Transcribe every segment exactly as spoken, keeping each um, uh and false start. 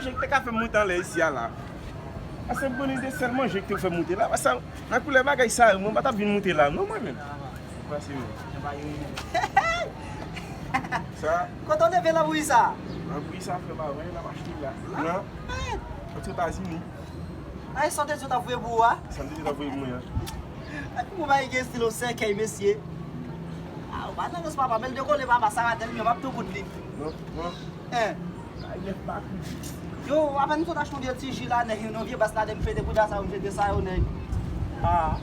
Manje ki te ka fè m moute anlè isi a la. Paske m konnen se sèl manje ki te fè m moute la. Paske nan koulè bagay sa yo, mwen pa t ap vin moute la non, mwen menm. Pase menm. Sa? Kote w leve lanbouyi sa? Lanbouyi sa, frè, pa vre, n ap achte la. Nan Ozetazini. Ay, sa w te di w t ap voye pou ou a? Sa m te di w t ap voye pou mwen an. Ay, pou mwen, pa gen estil yon sèkèy, mesye. A, ou pa nan rans papa, men l dekole papa, sa ratèl, men m ap tou bout li. Non, non. Hein? Ay, nèf pa kou. Yo, apèn m sot achte yon vye ti ji la, nèg, yon vye bas la, nèg, m pete bouda sa yo, m jete sa yo, nèg. Ah.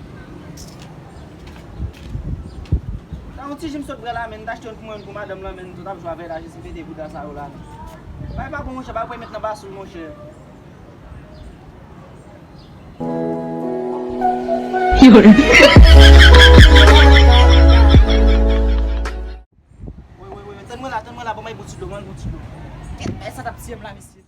Sa yon ti ji m sot pran la, men, m t achte yon pou mwen, yon pou madanm lan, men, m sot ap jwe avè l la, jis m pete bouda sa yo la. Bay pa bon, monchè, bay pou met nan basoul, monchè. Tann mwen la, tann mwen la, ban mwen bouti dlo, ban mwen bouti dlo. Kèt, bay sa t ap tiye m la, mesye.